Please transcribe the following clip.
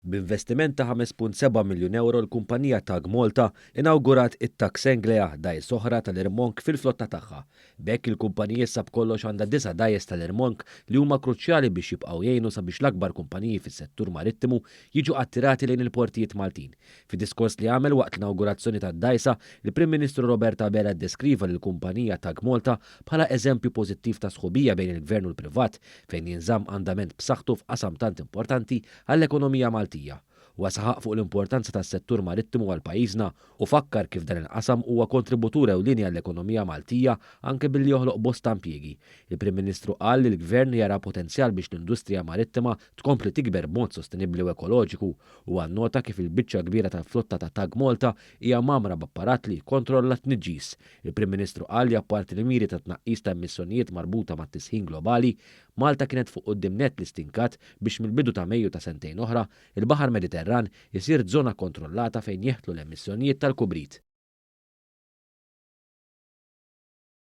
B'investiment ta' 5.7 miljun ewro l-kumpanija Tug Malta inawgurat it-Tug Senglea, dgħajjes oħra tal-irmonk fil-flotta tagħha. B'hekk il-kumpanija issa b'kollox għandha disa' dgħajjes tal-irmonk li huma kruċjali biex jibqgħu jgħinu sabiex l-akbar kumpaniji fis-settur marittimu jiġu attirati lejn il-portijiet Maltin. Fid-diskors li għamel waqt l-inawgurazzjoni tad-dgħajsa, il-Prim Ministru Robert Abela ddeskriva lill-kumpanija Tug Malta bħala eżempju pożittiv ta' sħubija bejn il-Gvern u l-privat fejn jinżamm andament b'saħħtu f'qasam tant importanti għall-ekonomija Maltija. Huwa saħaq fuq l-importanza tas-settur marittimu għal pajjiżna u fakkar kif dan il-qasam huwa kontributur ewlieni għall-ekonomija Maltija anke billi joħloq bosta impjiegi. Il-Prim Ministru qal li l-Gvern jara potenzjal biex l-industrija marittima tkompli tikber b'mod sostenibbli u ekoloġiku. Huwa nnota kif il-biċċa kbira tal-flotta ta' Tug Malta hija mgħammra b'apparat li jikkontrolla t-tniġġis. Il-Prim Ministru qal li apparti l-miri ta' tnaqqis ta' emissjonijiet marbuta mat-tisħin globali, Malta kienet fuq quddiem nett li stinkat biex mill-bidu ta' Mejju ta' sentejn oħra, il-Baħar Mediterran isir żona kontrollata fejn jeħtlu l-emissjonijiet tal-kubrit.